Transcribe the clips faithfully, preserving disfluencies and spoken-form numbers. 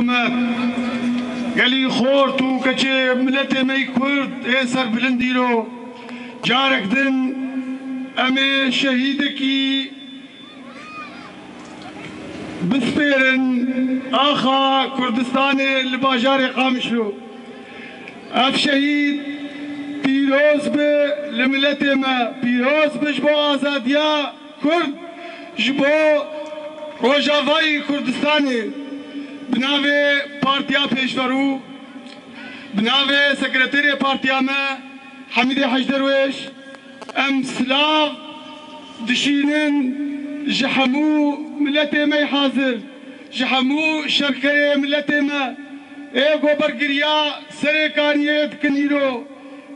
me, gelî xort û keçê miletê me yî Kurd ê serbilind îro carek din em ê şehîdekî bispêrin axa Kurdistanê li bajarê Qamişlo. Ev şehîd pîroz bi li miletê me, pîroz bi ji bo azadiya Kurd, ji bo Rojavayî Kurdistanê. Bi navê Partiya Pêşverû, bi navê Sekreterê Partiya me Hemîdê Hecderwêş, em silav dişînin ji hemû miletê me yê hazir, ji hemû şerkerê miletê me ê ku bergiriya Serêkaniyê dikin îro,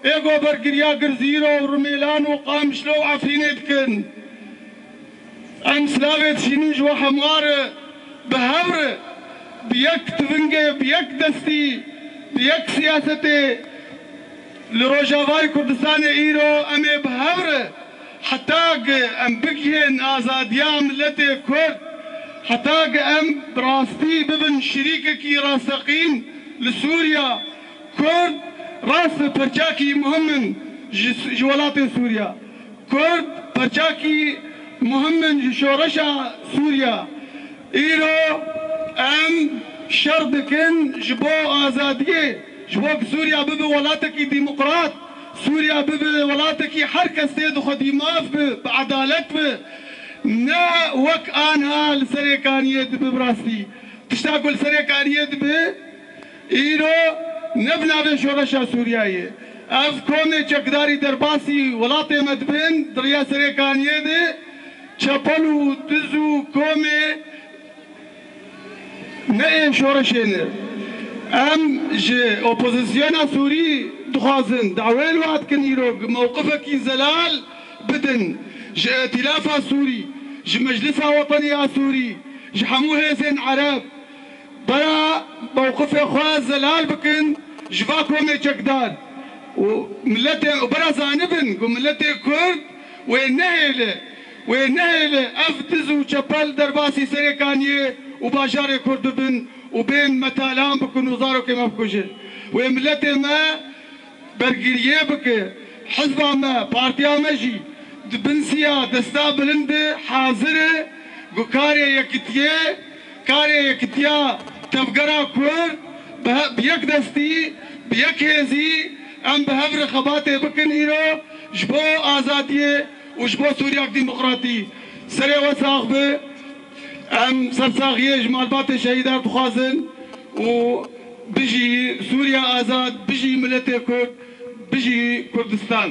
ê ku bergiriya Girzîro û Rumêlan û Qamişlo û Efrînê dikin. Em silavê dişînin ji we hemû re, bi hev re, bi yek tivingê, bi yek destî, bi yek siyasetê li Rojavayê Kurdistanê îro em ê bi hev re heta ku em bigihên azadiya miletê Kurd, heta ku em bi rastî bibin şirîkekî rasteqîn li Sûriya, Kurd rast bi perçakî muhim in ji, ji welatê Sûriya. Kurd perçakî muhim in ji şoreşa Sûriya. Îro em şer dikin ji bo azadiyê, ji bo ku Sûriya bibe welatekî demokrat, Sûriya bibe welatekî her kes tê de xwedî maf bi, bi edalet bi, ne wek anha li Serêkaniyê dibe bi rastî. Tişta ku li Serêkaniyê dibe, îro ne bi navê şoreşa Sûriyeyê. Ev komê çekdarî derbasî welatê me dibin, di riya Serêkaniyê de çepel û diz û komê ne ên şoreşê ne. Em ji opozisyona Sûrî dixwazin, dawê li wan dikin îro mewqifekî zelal bidin ji Îtîlafa Sûrî, ji Meclisa Wetenî ya Sûrî, ji hemû hêzên Ereb, bera mewqifê xwe zelal bikin ji va komê çekdar û miletê, û bera zanibin ku miletê Kurd wê nehêle, wê nehêle ev diz û çepel derbasî Serêkaniyê û bajarê Kurd bibin û bên me talan bikin û zarokê me bikujin. Wê miletê me bergiriyê bike. Hizba me, partiya me jî di bin siya desta bilind de hazir e ku karê yekitiyê, karê yekitiya tevgera Kurd bi he-, bi yek destî, bi yek hêzî em bi hev re xebatê bikin îro ji bo azadiyê û ji bo Sûriyek demokratî. Serê we sax be. Em sersaxiyê ji malbatê şehîdan dixwazin û bijî Sûriya azad, bijî miletê Kurd, bijî Kurdistan.